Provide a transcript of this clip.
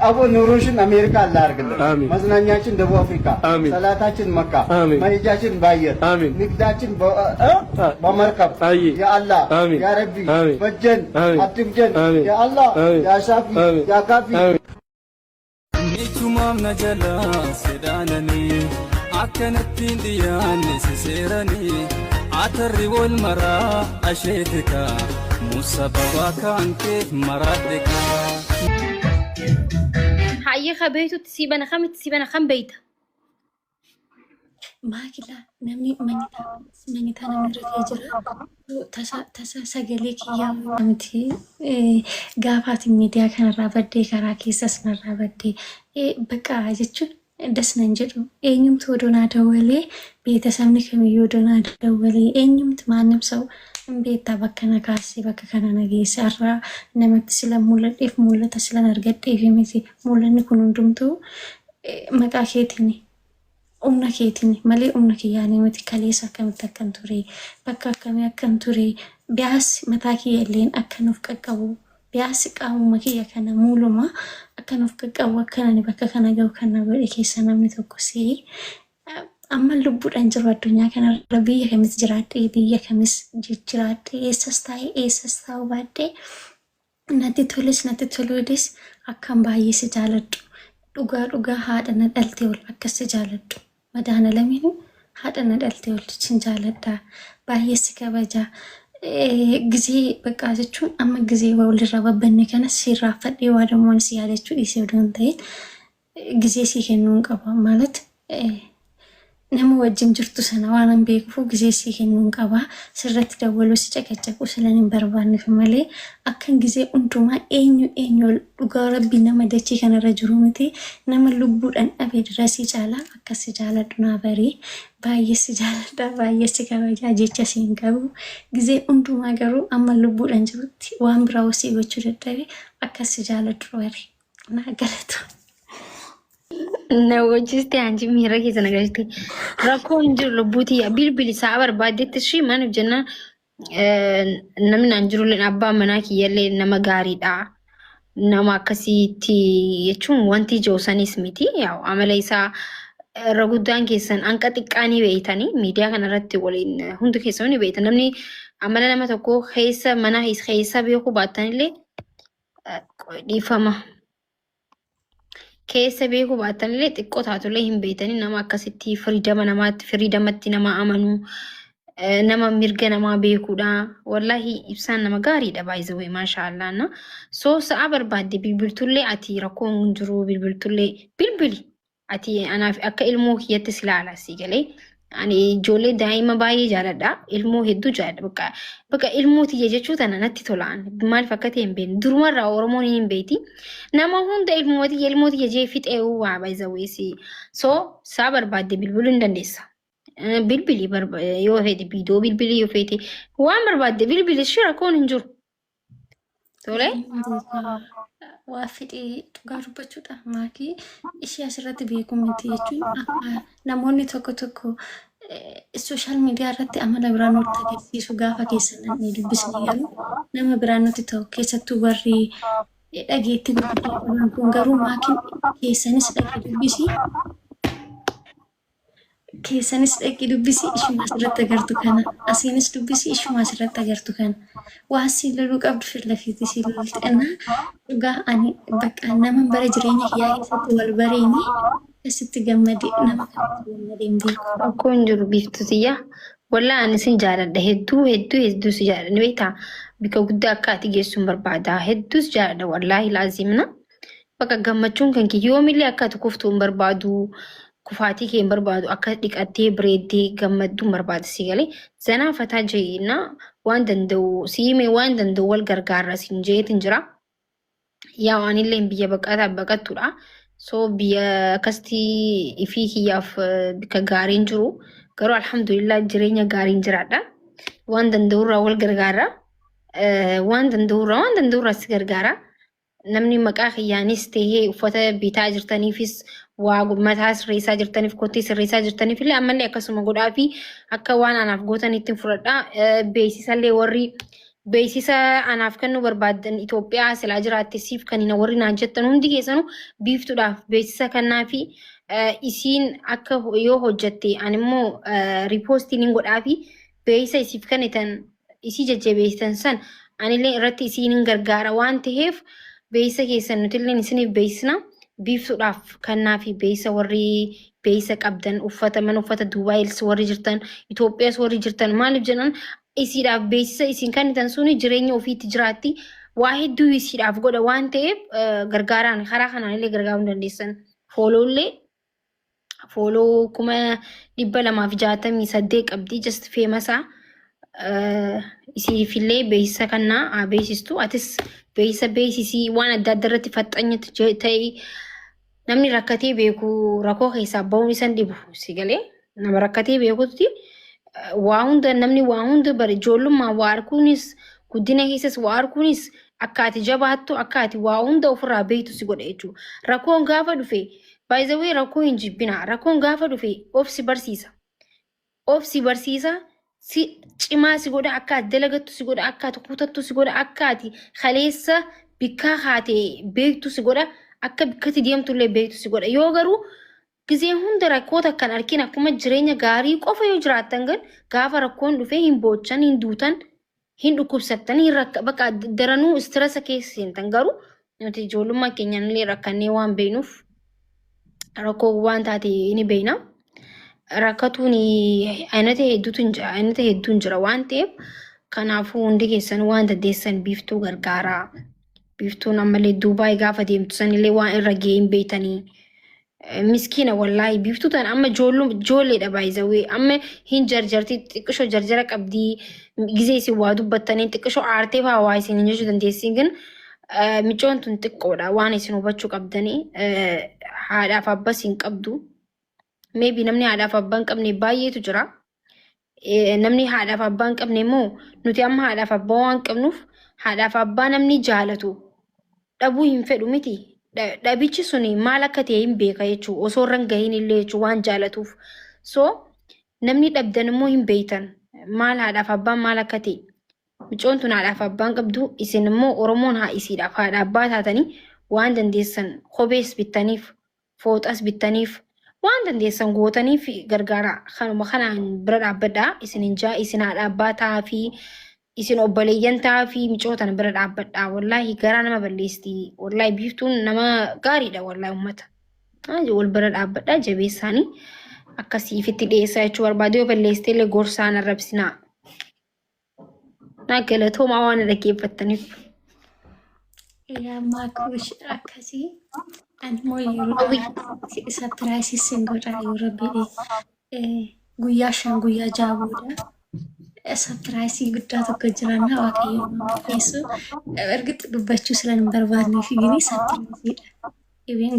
አቦ ኑሮሽን አሜሪካ አላህ ያርግልን። አሚን። መዝናኛችን ደቡብ አፍሪካ፣ አሚን። ሰላታችን መካ፣ አሚን። መሄጃችን በአየር፣ አሚን። ንግዳችን በመርከብ። አይ። ያ አላህ፣ አሚን። ያ ረቢ፣ አሚን። በጀን አሚን። አትፍጀን። አሚን። ያ አላህ፣ አሚን። ያ ሻፊ፣ አሚን። ያ ካፊ። አሚን። Michumaaf na jalaa sedaananii akkanattiin dhiyaanne siseeranii atarri wal maraa asheetika musababaa kaanteef maraadheka. Hayyee beeytutti sii bana kamitti sii bana kam beeyta? Maakilaa namni manyitaa namni rafee jira. Tasa tasa sagalee kiyyaa miti gaafaati miidiyaa kanarraa baddee karaa keessas narraa baddee baqa jechuun das nan jedhu eenyumtu odoo naa dawwalee beetasabni kamiyyuu odoo naa dawwalee eenyumtu maannim sa'u hin beektaa bakka na kaasee bakka kana na geesse har'aa namatti sila mul'adheef mul'ata silan argadheef miti mul'anni kun hundumtuu maqaa keetiin humna keetiin malee humna kiyyaanii miti. Kaleessa akkamitti akkan ture, bakka akkamii akkan ture, biyaas mataa kiyya illeen akka nuuf qaqqabu, biyaas qaamuma kiyya kana muuluma akka nuuf qaqqabu, akka ani bakka kana gahu kan na godhe keessa namni tokko si'i. Amma lubbuudhaan jiru addunyaa kanarra biyya kamis jiraadhee biyya kamis jiraadhee eessas taa'ee eessas taa'uu baadhee natti toles natti toluudis akkan baay'ee si jaaladhu. Dhugaa dhugaa haadha na dhalte ol akkas si jaaladhu. Madaana lamiin haadha na dhalte ol sin jaaladha. Baay'ee si kabaja. Gizee bakka jechuun amma gizee walirraa babbanne kana sirraafadhee waa dammoon si yaadachuu dhiisee odoo hin ta'in gizee sii kennuu hin qaba. ማለት nama wajjin jirtu sana waan hin beekuuf gizee sii kennuu hin qaba. Sirratti dawwaluu si caqacaquu silan hin barbaanneef malee akkan gizee hundumaa eenyu eenyu ol dhugaa rabbii nama dachee kanarra jiru miti nama lubbuudhaan dhabe dirasii caalaa akkas si jaaladhu naa barii. Baay'ee si jaaladha, baay'ee si kabajaa, jecha si hin qabu. Gizee hundumaa garuu amma lubbuudhaan jirutti waan biraa osii gochuu dadhabe akkas si jaaladhu bari. Naa galatu. Na wajjiste anji miira keessa na galchite. Rakkoon hin jiru lubbuuti bilbili sa'a barbaaddetti ishii maaliif jennaan namni naan jirullee abbaan manaa kiyyallee nama gaariidha. Nama akkasiitti jechuun wanti ijoo sanis miti. Yaa'u amala isaa irra guddaan keessan hanqa xiqqaa ni beeytanii miidiyaa kanarratti waliin hundi keessan ni beeytan. Namni amala nama tokkoo keessa mana keessa beekuu baattanillee dhiifama. Keessa beekuu baattanillee xiqqoo taatullee hin beeytanii nama akkasitti freedom namaatti freedomatti nama amanuu nama mirga namaa beekuudha. Wallaahi ibsaan nama gaariidha baay'ee maashaallah na. So sa'a barbaadde bilbiltullee ati rakkoon hin jiru bilbiltullee bilbili. Ati anaaf akka ilmoo kiyyatti si ilaala si galee. Ani ijoollee daa'ima baay'ee jaaladha. Ilmoo hedduu jaaladha. Bakka bakka ilmoo tiyya jechuu tana natti tolaan. Maaliif akka ta'e hin beekne. Durumarraa Oromoon hin beekti. Nama hunda ilmoo tiyya jee fixee waa baay'ee So sa'a barbaadde bilbiluu hin dandeessa. Bilbili yoo feete viidiyoo bilbili yoo feete waan barbaadde bilbili ishee rakkoon hin jiru. Tole. Waa fedhee dhugaa dubbachuudha. Maakii ishee asirratti beeku miti jechuun akka namoonni tokko tokko social media irratti amala biraa nutti agarsiisu gaafa keessa namni dubbisne garuu nama biraa nutti ta'u keessattuu warri dhageettii gurguddaa qaban kun garuu maakiin keessanis dhaqee dubbisi keessanis dhaqii dubbisi ishuma asirratti agartu kana asiinis dubbisi ishuma asirratti agartu kana waa si loluu qabdu filafiitti si lolti እና dhugaa ani bakka nama bara jireenya kiyyaa keessatti wal bareeni akkasitti gammade nama kanatti gammadee hin beeku. Rakkoon hin jiru biiftuu tiyya. Wallaa ani sin jaaladha hedduu hedduu hedduu si jaaladha. Ni beektaa bika guddaa akka ati geessu hin barbaada. Hedduu si jaaladha wallaahi laazimna. Bakka gammachuun kan kiyya yoomillee akka ati kuftu hin barbaadu. Kufaatii kee hin barbaadu. Akka dhiqattee bareeddee gammaddu hin barbaada si galee. Zanaa fataa jeena waan danda'u si hime waan danda'u wal gargaarra siin jeetin jira. Yaa anillee biyya baqataa baqattuudha. So biyya akkasitti ifii kiyyaaf bikka gaariin jiru. Garuu alhamdulillah jireenya gaariin jiraadha. Waan danda'urraa wal gargaara. Waan danda'urraa si gargaara. Namni maqaa kiyyaanis tahee uffata bitaa jirtaniifis waa mataa sirreessaa jirtaniif kottee sirreessaa jirtaniif illee ammallee akkasuma godhaa fi akka waan anaaf gootanitti fudhadha. Beeksisallee warri Beeksisa anaaf kennuu barbaaddan Itoophiyaa silaa jiraatte siif kanina warri naan jettan hundi keessanuu Biiftuudhaaf beeksisa kennaa fi isiin akka yoo hojjatte ani immoo riipoostii nin godhaa fi beeksisa isiif kennitan isii jajjabeessitan san anillee irratti isii nin gargaara waan ta'eef beeksisa keessan nutillee isiniif beeksisna. Biiftuudhaaf kennaa fi beeksisa warri beeksisa qabdan uffata mana uffata Duubaayils warri jirtan Itoophiyaas warri jirtan maaliif jedhan isiidhaaf beeksisa isin kennitan suni jireenya ofiitti jiraatti waa hedduu isiidhaaf godha waan ta'eef gargaaraan karaa kanaan illee gargaaruu hin dandeessan. Follow illee follow 268,000 qabdi, just famous isiifillee beeksisa kannaa haa beeksistu. Atis beeksisa beeksisii waan adda addaa irratti faxxanyatu ta'e namni rakkatee beeku rakkoo keessaa bahuun isan dhibu si galee nama rakkatee beekutti waa hunda namni waa hunda bare ijoollummaa waa arguunis guddina keessas waa arguunis akka ati jabaattu akka ati waa hunda ofirraa beektu si godha jechuudha. Rakkoon gaafa dhufe, by the way, rakkoo hin jibbina. Rakkoon gaafa dhufe of si barsiisa. Of si barsiisa, si cimaa si godha, akka ati dalagattu si godha, akka ati kutattu si godha, akka ati kaleessa bikkaa haate beektu si godha, akka bikkatti deemtu illee beektu si godha. Yoo garuu gizee hunda rakkoota akkan argin akkuma jireenya gaarii qofa yoo jiraattan gan gaafa rakkoon dhufee hin boochan, hin duutan, hin dhukkubsattan, hin rakka bakka daranuu stress keessa seentan. Garuu nuti ijoollummaa keenyaan illee rakkannee waan beeknuuf rakkoo waan taate ni beekna. Rakkatuun aynata hedduutu hin jira, aynata hedduun jira waan ta'eef kanaafuu hundi keessan waan dandeessan Biiftuu gargaaraa. Biiftuun ammallee Duubaay gaafa deemtu sanillee waan irra ga'ee hin beektanii. Miskiina wallaahi Biiftuu tana amma ijoolleedha baay'izawee amma hin jarjarti, xiqqishoo jarjara qabdii, gizee isin waa dubbattanii xiqqishoo aartee fa'aa waa isin hin jechuu dandeessi gin micoon tun xiqqoodha waan isin hubachuu qabdanii haadhaaf abbas hin qabdu. Maybe namni haadhaaf abbaa hin qabne baay'eetu jira. Namni haadhaaf abbaa hin qabne immoo nuti amma haadhaaf abbaa waan qabnuuf haadhaaf abbaa namni jaalatu dhabuu hin fedhu miti. Dhabichi suni maal akka ta'e hin beeka jechuudha. Osoo irra hin gahin illee jechuudha waan jaalatuuf. So namni dhabdan immoo hin beektan. Maal haadhaaf abbaan maal akka ta'e. Micoon tun haadhaaf abbaan qabdu, isin immoo Oromoon haa isiidhaaf haadha abbaa taatanii waan dandeessan kophees bittaniif, fooxas bittaniif, waan dandeessan gootaniif gargaara. Kanuma kanaan bira dhaabbadhaa isin hin jaa, isin haadha abbaa ta'aa fi isin obboleeyyan ta'aa fi micoo tana bira dhaabbadhaa. Wallaahi garaa nama balleessti. Wallaahi Biiftuun nama gaariidha wallaahi uummata. Wal bira dhaabbadhaa, jabeessaanii akkasii ifitti dhiyeessaa jechuu barbaade. Yoo balleessite illee gorsaan arrabsinaa. Naa galatoomaa waan dhaggeeffattaniif. Yaa maakuush akkasii ani immoo yeroo surprise sin godha yoo rabbi guyyaa 5 guyyaa 6 booda surprise guddaa tokko jiranna waaqayyo nama keessu ergitti dubbachuu silan hin barbaadneef gini surpriseiidha. Dhibeen